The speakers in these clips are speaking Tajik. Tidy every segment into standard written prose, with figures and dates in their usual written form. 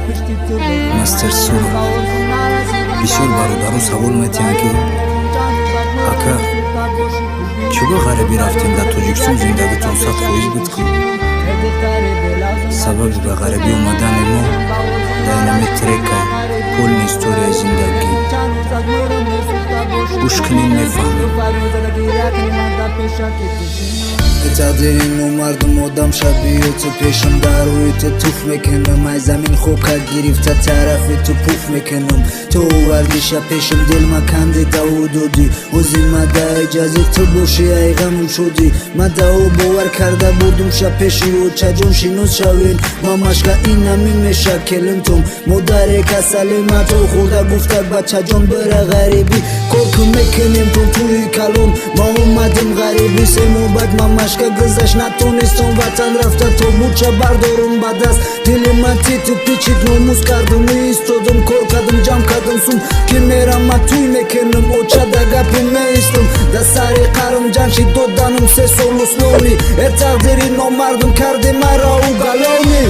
Мастер Суро. Бисёр бародаро савол метиҳанд, ки ака, чӣ ба ғарибӣ рафтем, дар Тоҷикистон зиндагитон 100% буд ку? Сабаби ба ғарибӣ омадани мо дар инами трека, полный историяи зиндагӣ. Гӯш кунем, мефаҳмем. Тақдири номардум одам шабиё ту пешам, дар рӯи ту туф мекунам, ай замин хока гирифта тарафи ту пуф мекунам. Ту овардиша пешам, дилма канди даву додӣ, ози ма да иҷази ту бошӣ, ай ғаму шодӣ. Ма дао бовар карда будум ша пеши очаҷон шинос шавем. Мамашка инами меша келинтум, модаре касали ма то хӯрда гуфта: «Бачаҷон, бира ғарибӣ, кор кун, мекунем тун туи калон». Ма омадем ғарибӣ, 3 моҳ баъд мамашка гузашт, натонистам ватан рафта тобутша бардорум ба даст. Дили ман титу пичид, номус кардум, истодум, кор кардум, ҷамъ кардум сум, ки мерам, ма туй мекунам. Оча да гапу меистум, да сари қарм ҷанг шид, доданум 3 сол условный. Э тақдири номардум, карди маро уголовный.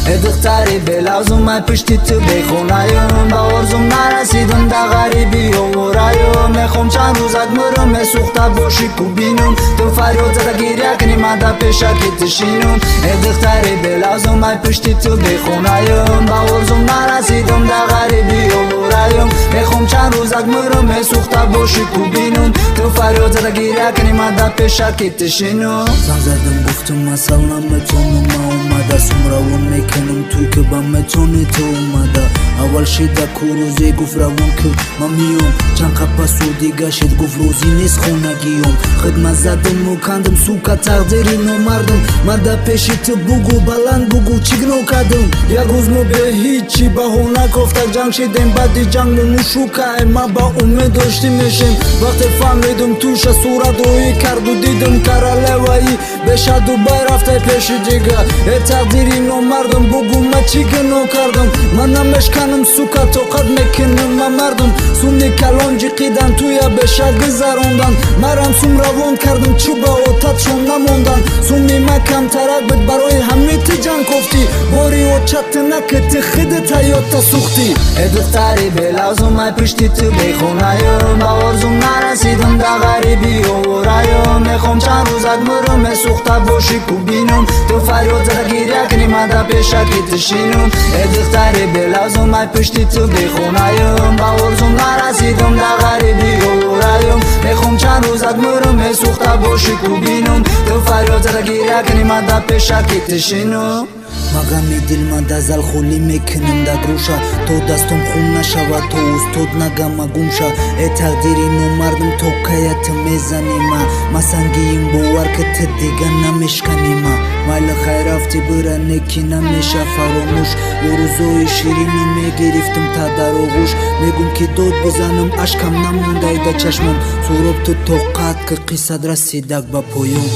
Э духтари белавзум, ай пушти ту бехонаём, ба орзум нарасидум, да ғарибӣ овораём. Мехом чанд рӯзак мурум, месӯхта бошӣ ку бинум, ту фарёд зада гиря кунӣ, ман да пешаки ту шинум. Э духтари белавзум, ай пушти ту бехонаём, ба орзум нарасидум, да ғарибӣ овораём. Мехом чанд рӯзак мурум, месӯхта бошӣ ку бинум, ту фарёд зада гиря кунӣ, ман да пешаки ту шинум. Занг задам, гуфтам: «Масал наметонам, ма омада сум равон мекунам, туй ки ба метони ту омада». Аввал шида ку рӯзе гуфт: «Равон ки, ман миём». Чанд қапасу дига шид, гуфт: «Рӯзӣ нест, хонагиём». Хидмат задаму кандам, сука, тақдири номардам. Ма да пеши ту бугу, баланд бугу, чӣ гуноҳ кардам? Як рӯз мо бе ҳичи баҳона кофта ҷанг шидем, баъди ҷанг мо мушукаем. Ма ба умед доштӣ мешем, вақте фаҳмидум туша сурат рӯӣ карду дидум королеваи беша Дубай рафтай пеши дига. Э тақдири номардам, бугу, ма чӣ гуноҳ кардам? Ман намешканам, сука, тоқат мекунам, ма мардум. Суми калон ҷиқидан, туя беша гузарондан, марам сум равон кардам, чӯ ба отатшон намондан. Суми ма камтарак буд, барои ҳамин ту ҷанг кофтӣ, бори очату наки, ту худат ҳаёта сӯхтӣ. Э духтари белавзум, ай пушти ту бехонаём, ба орзум нарасидум, да ғарибӣ овораём. Мехом чанд рӯзак мурум, месӯхта бошӣ ку бинум, ту фарёд зада гиря кунӣ, ман да пешаки ту шинум. Э духтари белавзум, ай пушти ту бехонаём, ба орзум нарасидум, да ғарибӣ овораём. Мехом чанд рӯзак мурум, месӯхта бошӣ ку бинум, ту фарёд зада гиря кунӣ, ман да пешаки ту шинум. Ма ғами дилма да зал холӣ мекунам, да груша, то дастом хун нашавад, то устод нагама гумша. Э тақдири номардам, то кая ту мезанима? Ма сангиим, бовар ки ту дига намешканима. Майли, хай, рафти, бира, неки намеша фаромӯш. Рӯзои ширину мегирифтам та дар оғӯш. Мегум ки дод бизанам, ашкам намондай да чашмам. Суроб, ту тоқат ки, қиссат расидак ба поён.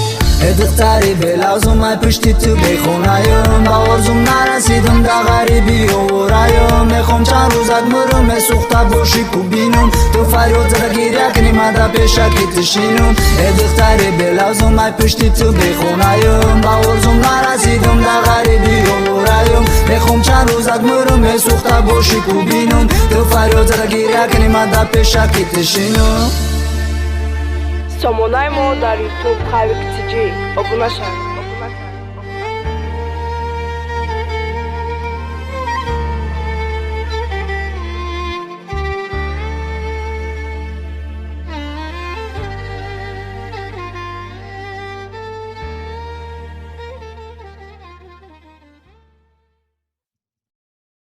Э духтари белавзум, ай пушти ту бехонаём, ба орзум нарасидум, да ғарибӣ овораём. Мехом чанд рӯзак мурум, месӯхта бошӣ ку бинум, ту фарёд зада гиря кунӣ, ман да пешаки ту шинум. Э духтари белавзум, ай пушти ту бехонаём, ба орзум нарасидум, да ғарибӣ овораём. Мехом чанд рӯзак мурум, месӯхта бошӣ ку бинум, ту фарёд зада гиря кунӣ, ман да пешаки ту шинум. Сомонаи мо дар Ютуб Хавик Тиҷи, обуна шавед.